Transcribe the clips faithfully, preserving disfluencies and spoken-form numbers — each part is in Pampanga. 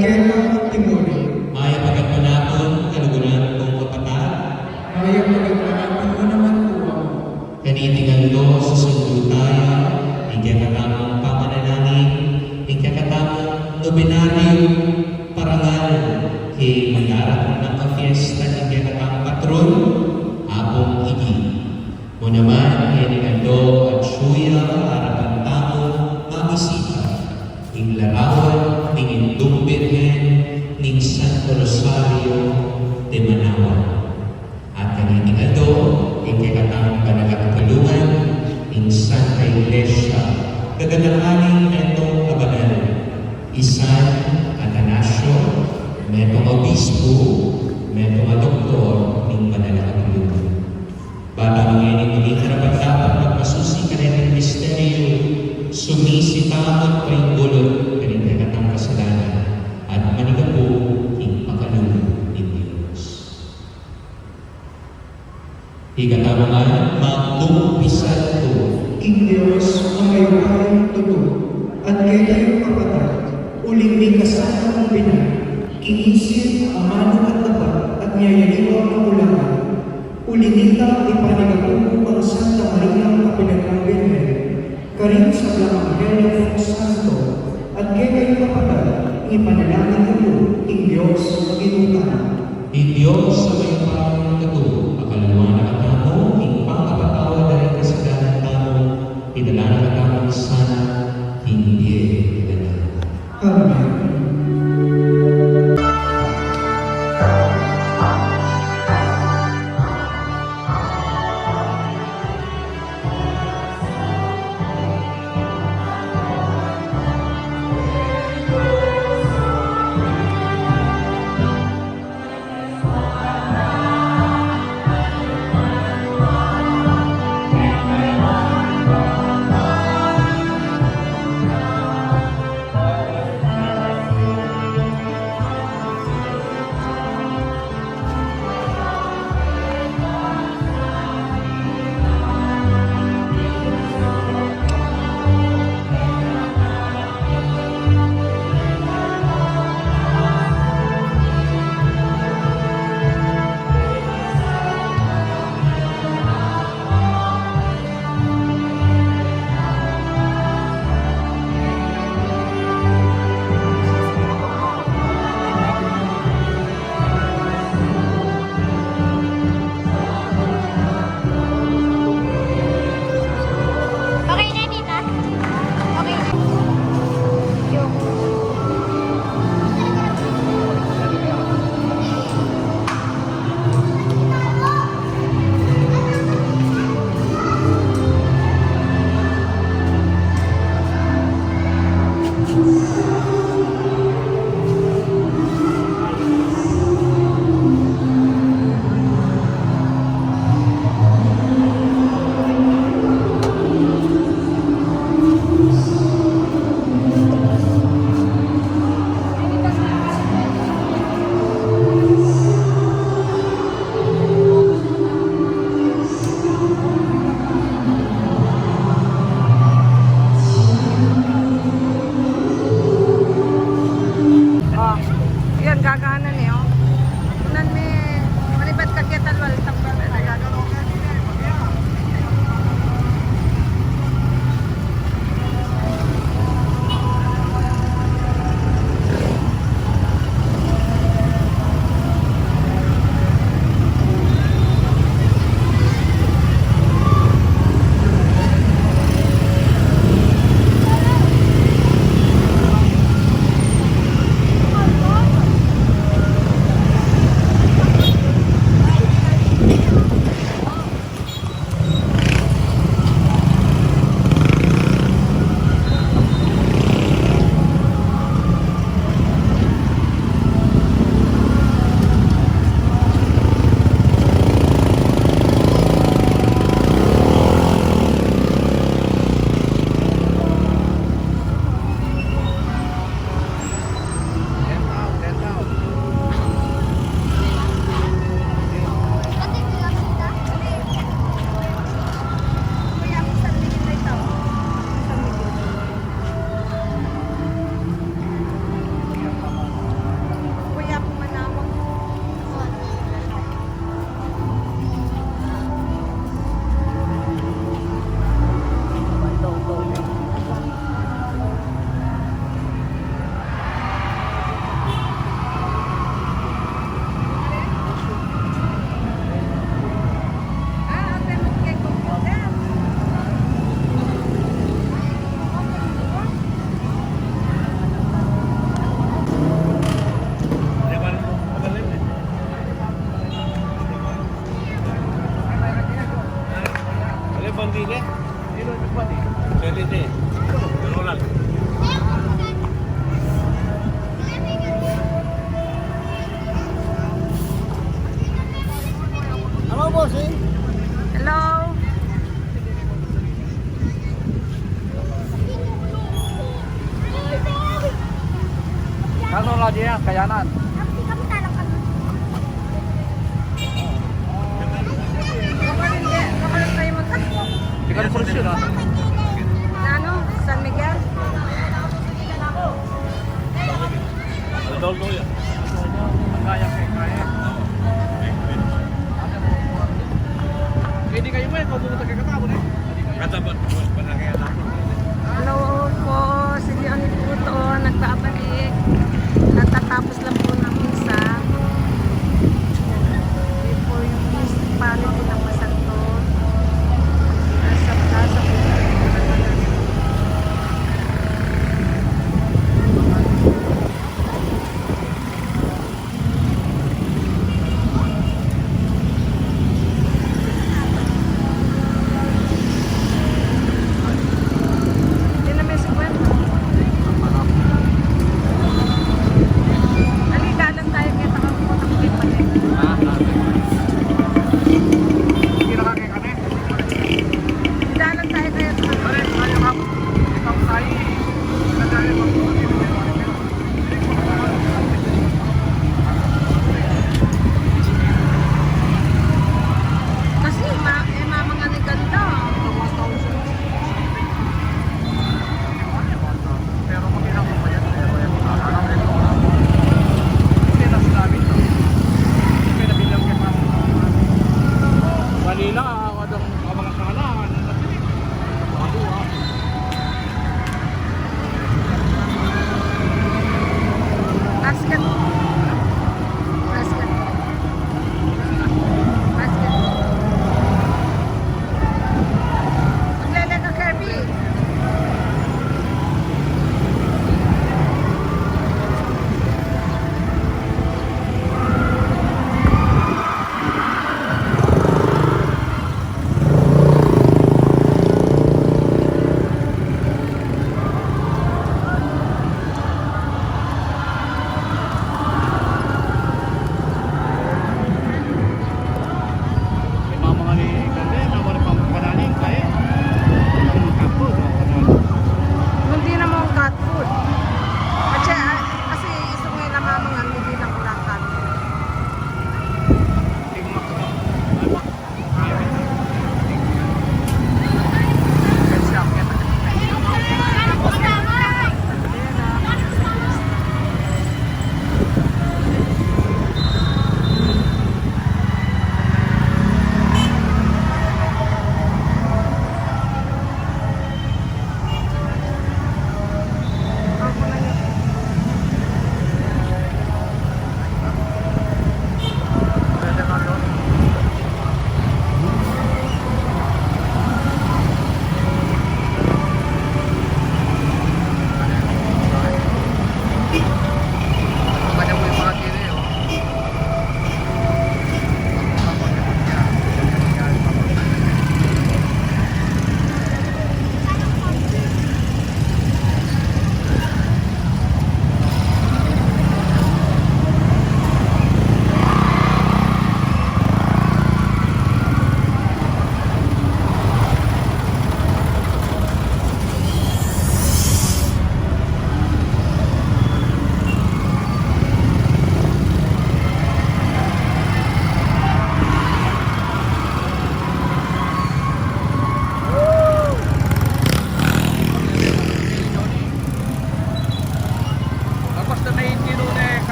Kaya lang magtimuli. Mayap a gatpanapun, kaluguran kung kapatad. Mayap a gatpanapun mu naman pu, Among. Kaniting aldo, susundu taya ing kekatamung pamanalangin, ing kekatamung nobenaryo, parangalan king daratung nang fiesta ning kekatamung patron, Apung Iggy. Mu naman, kaniting aldo, atyu ya arapan tamu mamisita ing larawan ning Indung Birhen ning Santo Rosario de Manaoan. At kaniting aldo, ing kekatamung banal a kapulungan, ing Santa Iglesia, gaganakan ing metung a banal, i San Atanasio, metung a obispu, metung a doktor ning banal a kapulungan. Ba tamu ngeni maging karapat-dapat magpasusi kareting misteryu, sumisi tamu at paimbulut karing kekatamung kasalanan, at manigapu king pakalulu ning Dios. Ikatamu ngan, magkumpisal ku. Ing Dios a mayupayang tutu, at kekayu kapatad, uling mikasala mung binan, king isip, amanu at dapat, at miyayaliwang kakulangan. Uli na nita, ipanyawad ku kang Santa Maria a pinagkang Birhen, karing sablang anghel at santo, at kekayu kapatad, ipanalangin yu ku king Dios a Ginu tamu. Ing Dios a mayupayang tutu, pakaluluan na katamu king pangapatawad da ring kasalanan tamu, idala na katamu sana king bie alang angga. Amen. Pandile? Sino yung pati? Salite. Roland. Hello, bossing. Hello. Kaso nga diyan, kayanan. Tiga Cruz yun, ah. Ano? San Miguel? Adolfo yan. Kaya, kaya. Pwede kayo mo eh, kung pumunta ka katapon eh. Katapat, panagay lang. Hello po, si Leonie po to, nagbabalik. Natatapos lang po ng misa. Ito po yung municipality ng Masanto. Nasa plaza po. Hindi na may singkwenta. Ano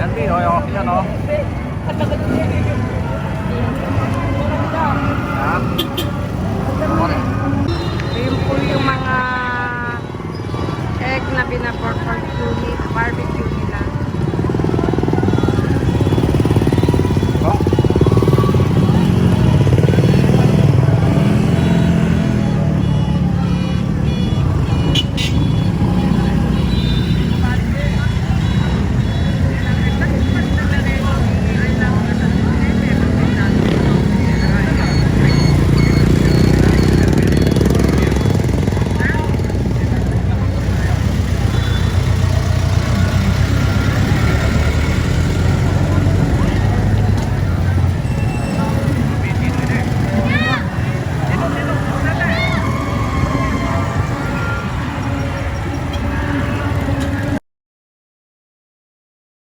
Ito, o, yan, o. Yan. Ayun po yung mga egg na binabarbecuehan, barbecue